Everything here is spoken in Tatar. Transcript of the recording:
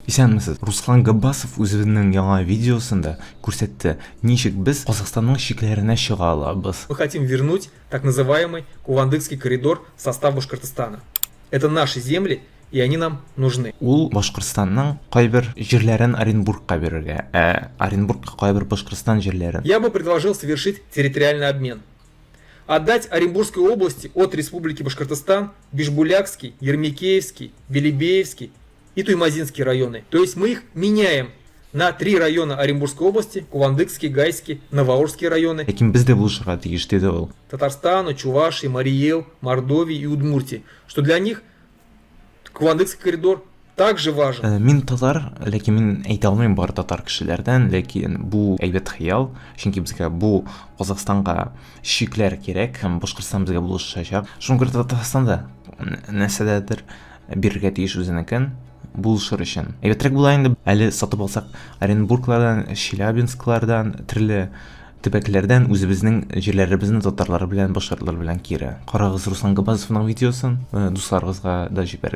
Исәнмесез. Руслан Габбасов үзенең яңа видеосында күрсәтте, ничек без Казахстанның чикләренә чыга алабыз. Мы хотим вернуть так называемый Кувандыкский коридор в состав Башкортостана. Это наши земли, и они нам нужны. Ул Башкортстанның кайбер җирләрен Оренбургка бирергә, ә Оренбургка кайбер Башкортстан җирләрен. Я бы предложил совершить территориальный обмен. Отдать Оренбургской области от Республики Башкортостан Бишбулякский, Ермекеевский, Белебеевский и Туймазинский районы. То есть мы их меняем на три района Оренбургской области: Кувандыкский, Гайский, Новоорский районы. Ләкин без дә булышырга тиеш, диде ул. Татарстану, Чувашии, Марий Эл, Мордовии и Удмуртии. Что для них Кувандыкский коридор также важен. Мин татар, ләкин мин әйтә алмыйм бар татар кешеләрдән, ләкин бу әйбәт хыял, чөнки безгә бу Казахстанга чикләр кирәк һәм Башкортстан безгә булышачак. Шуңа күрә Татарстан да нәрсәдәдер бирергә тиеш үзенекен булышыр өчен. Әйбәтрәк була инде әле сатып алсак Оренбурглардан, Челябинсклардан, төрле төбәкләрдән үзебезнең җирләребезне татарлар белән, башкортлар белән кире. Карагыз Руслан Габазовның видеосын, дусларыгызга да җибәрегез.